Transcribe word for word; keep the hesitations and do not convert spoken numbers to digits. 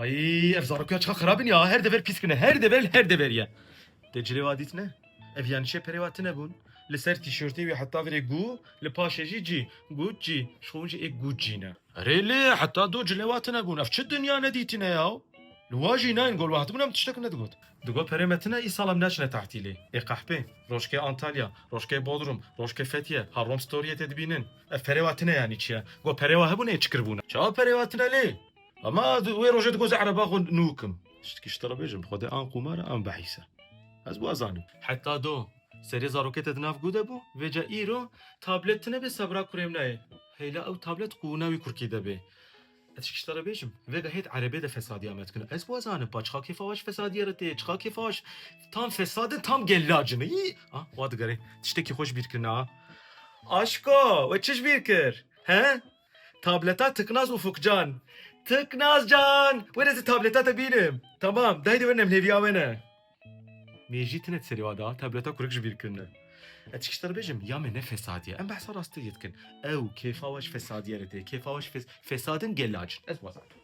Ay, ev zarokiya çiqa xirab in ya. Her dever pîs kirine. Her dever, her dever ye. Te cilê wa dîtine? Ev yanî çi, perê wa tine bûn. Li ser tîşortê wî heta virê gu, li paşê jî cî. Gucci. Ji xwe hûn jî ê Gucci ne. Erê lê, heta do cilê wa tine bûn. Ev çi dinya nedîtine ya? Li wa jî nayên, gol wa hatibûn em tiştek nedigot. Digot perê me tine, îsal em neçine tahtîlê. Ê qehpê, rojkê Antalya, rojkê Bodrum, rojkê Fethiye, ha Rom Storyê tê dibînin. Ev perê wa tine yanî çi ye? Got perê wa hebûn ê çi kiribûne? Çawa perê wa tine lê? Ama wê rojê digot ez ereba xwe nû kim. Tiştekî ji te re bêjim, Xwedê an qûmar e, an behîs e. Ez wazanim. Heta do, serê zarokê te di nav gu de bû, vêca îro tablet tine bê sebra kurê min nayê. Heyla ew tablet qûna wî kurkî de bê. Ez tiştekî ji te re bêjim, vêga hêt erebê de fesadiya me dikin. Ez wazanim, pa çiqa kêfa wa ji fesadiye re tê, çiqa kêfa wa ji tam fesadin, tam gellacin. Yî, ah, wa digerê. Tiştekî xwe ji bîr kirine ha. Aşko, we çi ji bîr kir? He? Tableta Tiknaz Ufukcan. Tiknaz can! Were ez ê tableta te bînim. Tamam, dayê de were nemlêviya we ne. Mêjî tine serê wa da, tableta kurik ji bîr kirine. Ez tiştekî ji te re bêjim, ya me ne fesadiye. Em behsa rastiyê dikin. Ew kêfa wa ji fesadiye re tê. Kêfa wa ji fes-, fesadin gelac. Ez wazanim.